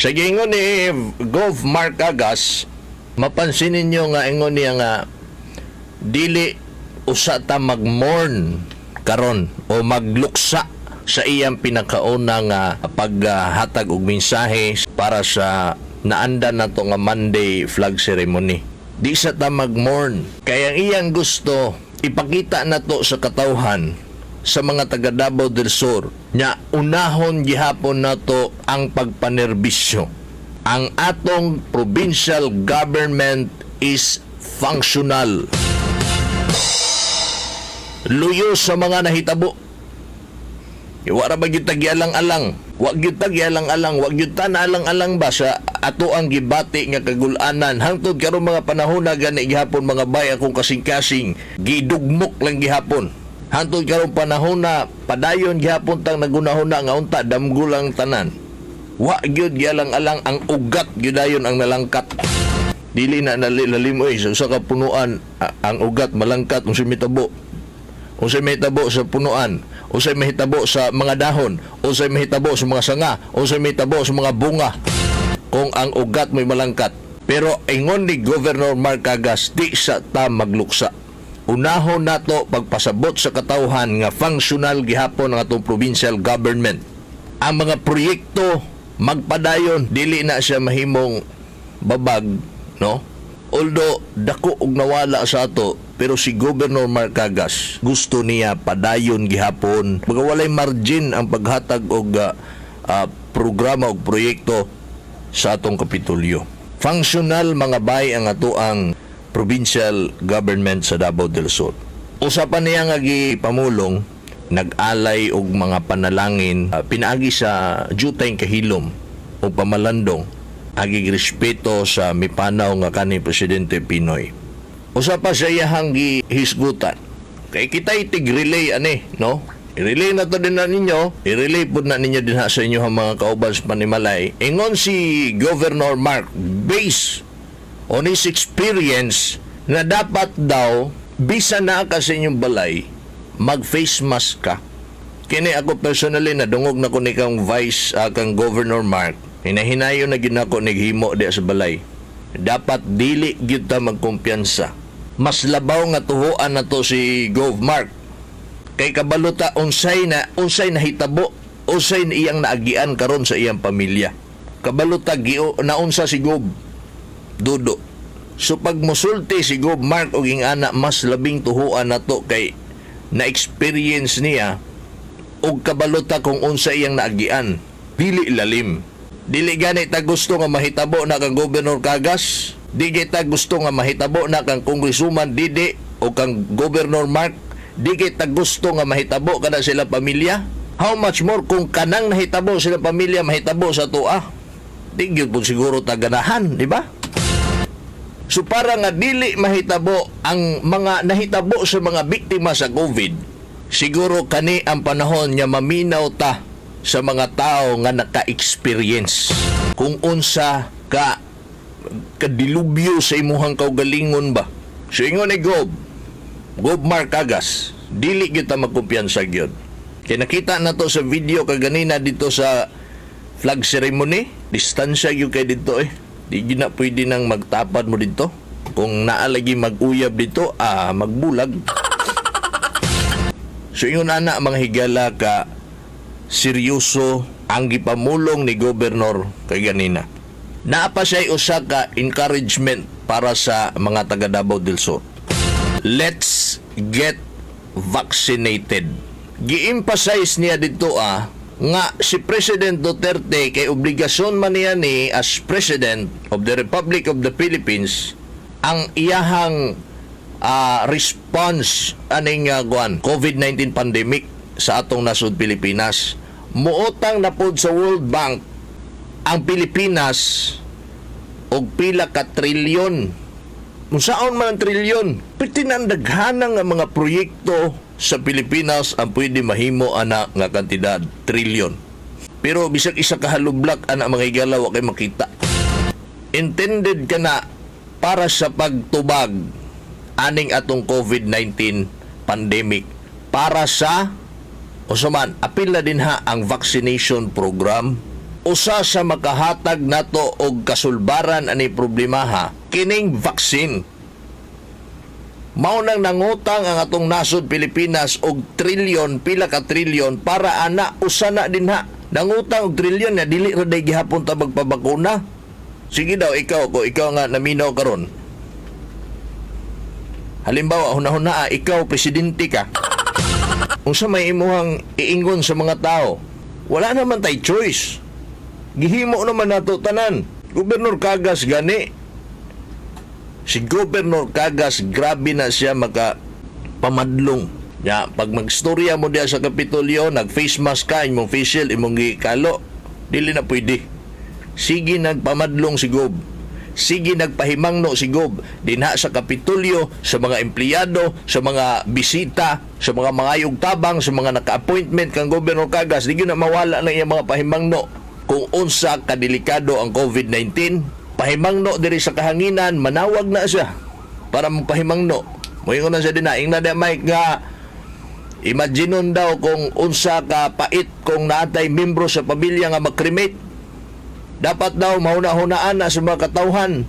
Sa giingon ni Gov Mark Agas, mapansin ninyo nga ingon niya nga dili usa ta magmourn karon o magluksa sa iyang pinakauna nga paghatag og mensahe para sa naandan nato nga Monday flag ceremony. Di sa ta magmourn. Kaya ang iyang gusto ipakita nato sa katawhan, sa mga taga Davao del Sur, nya unahon gihapon nato ang pagpanerbisyo. Ang atong provincial government is functional. Luyo sa mga nahitabo. Wa ra ba gyud ta gialang-alang? Wa gyud ta gialang-alang, wa gyud ta naalang-alang ba sa ato ang gibati nga kagulanan hangtod karon mga panahon na gani gihapon, mga bay, akong kasing-kasing gidugmok lang gihapon. Hangtod karon panahon na padayon gihapon tang nagunahuna nga unta damgo lang tanan. Wa gyud gialang-alang, ang ugat gyud dayon ang nalangkat. Dili na nalilalim oy, sa usa ka punuan ang ugat malangkat, unsay mitabo? Unsay mahitabo sa punuan? Unsay mahitabo sa mga dahon? Unsay mahitabo sa mga sanga? Unsay mahitabo sa mga bunga kung ang ugat mo'y malangkat? Pero ingon ni Governor Mark Cagas, di sa ta magluksa. Unahon nato pagpasabot sa katawhan nga functional gihapon ang atong provincial government. Ang mga proyekto magpadayon, dili na siya mahimong babag, no? Although dako og nawala sa ato, pero si Governor Mark Cagas gusto niya padayon gihapon. Baga walay margin ang paghatag og programa og proyekto sa atong Kapitolyo. Functional, mga bay, ang ato ang provincial government sa Davao del Sur. Usapan niya nga gipamulong, nag-alay og mga panalangin pinaagi sa jutay kahilom o pamalandong agi respeto sa mipanaw nga kanhi Presidente PNoy. Usa pa sa iyahang gihisgutan. Kay kita tig-relay ani, no? I-relay na to din na ninyo, i-relay pud na ninyo din ha sa inyo ang mga kauban sa panimalay. Ingon si Governor Mark, based on his experience, na dapat daw, bisa na ka sa inyong balay, mag-face mask ka. Kini ako personally, nadungog na ko ni kang vice kang Governor Mark. Hinahinayon na gyud nako naghimo di sa balay. Dapat dili gyud ta magkumpiyansa. Mas labaw nga tuhuan na to si Gov Mark. Kay kabalo ta unsay nahitabo, unsay na iyang naagian karon sa iyang pamilya. Kabalo ta gio naunsa si Gov Dudo. So pag musulti si Gov Mark og ingana, mas labing tuhuan nato kay na-experience niya og kabalo ta kung unsa iyang naagian. Dili lalim. Dili gani ta gusto nga mahitabo na kang Governor Cagas. Di kita gusto nga mahitabo na kang Congresswoman Didi o kang Governor Mark. Di kita gusto nga mahitabo kada sila pamilya. How much more kung kanang nahitabo sila pamilya mahitabo sa atoa? Di gyud po siguro ta ganahan, di ba? So para nga dili mahitabo ang mga nahitabo sa mga biktima sa COVID, siguro kani ang panahon nga maminaw ta sa mga tao nga naka-experience kung unsa ka kadilubyo sa imuhang kaugalingon ba. So ingon ni Gov Mark Cagas, dili gyud ta magkumpiyansa gyud. Kay nakita na to sa video kaganina dito sa flag ceremony, distansya gyud kay dito eh. Di gyud na pwede nang magtapad mo dito. Kung naa lagi mag-uyab dito, magbulag. So ingon ana, mga higala, ka seryoso ang gipamulong ni Governor kay ganina. Naa pa siya usa ka encouragement para sa mga taga Davao del Sur. Let's get vaccinated. Gi-emphasize niya dito nga si President Duterte kay obligasyon man niya ni as President of the Republic of the Philippines ang iyahang response aning kuan COVID-19 pandemic sa atong nasod Pilipinas. Muutang na pod sa World Bank ang Pilipinas og pila ka trilyon. Unsaon man ang trilyon? Pwede na ang daghanang nga mga proyekto sa Pilipinas ang pwede mahimo ana nga kantidad, trilyon. Pero bisag isa ka hollow block ana, mga higala, wa kay makita. Intended ka na para sa pagtubag aning atong COVID-19 pandemic, para sa usa man apil na din ha ang vaccination program. Usa sa makahatag nato og kasulbaran ani problemaha kining vaccine. Mao nang nangutang ang atong nasod Pilipinas og trilyon, pila ka trilyon para ana, usa na dinha. Nangutang og trilyon na dili ra day gihapon ta magpabakuna. Sige daw, ikaw ko ikaw nga naminaw karon. Halimbawa, hunahuna, ikaw presidente ka. Unsa may imuhang iingon sa mga tao? Wala naman tay choice. Gihimo naman nato tanan. Gobernador Cagas gani. Si Governor Cagas, grabe na siya maka pamadlong. Ya, pag magstorya mo diya sa Kapitolyo, nag face mask ka, imong face shield, imong gikalo, dili na pwede. Sige nagpamadlong si Gob. Sige nagpahimangno si Gob dinha sa Kapitolyo, sa mga empleyado, sa mga bisita, sa mga mangayog tabang, sa mga naka-appointment kang Governor Cagas, di gyud na mawala na iyang mga pahimangno kung unsa kadelikado ang COVID-19. Pahimangno diri sa kahanginan, manawag na siya para magpahimangno. Moingon na siya dinha, ingna da Mike nga imaginon daw kung unsa ka pait kung naatay membro sa pamilya nga mag-cremate. Dapat daw mahuna-hunaan na sa mga katawhan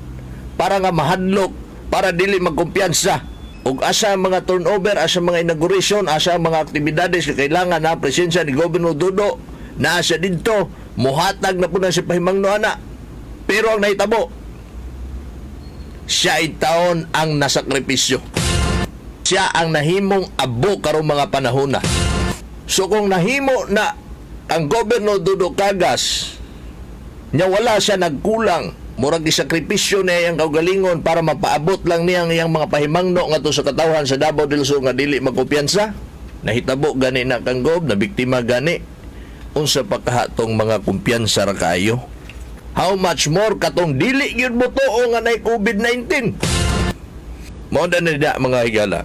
para nga mahadlok, para dili magkumpiyansa. Ug asa ang mga turnover, asa ang mga inauguration, asa ang mga aktibidades nga kailangan na presensya ni Governor Dudo, naa siya didto, muhatag na po na si pahimangno ana. Pero ang nahitabo, siya taon ang nasakripisyo. Siya ang nahimong abo karong mga panahon na. So kung nahimo na ang Governor Dudo Cagas, nya wala siya nagkulang, murag isakripisyo niya iyang kaugalingon para mapaabot lang niya ang iyang mga pahimangno ngadto sa katawhan sa Davao del Sur nga dili magkumpiyansa. Nahitabo gani na kang Gob, na biktima gani. Unsa pa kahatong mga kumpiyansa ra kaayo? How much more katong dili gyud mo tuo nga nay COVID-19? Mao na nida, mga higala.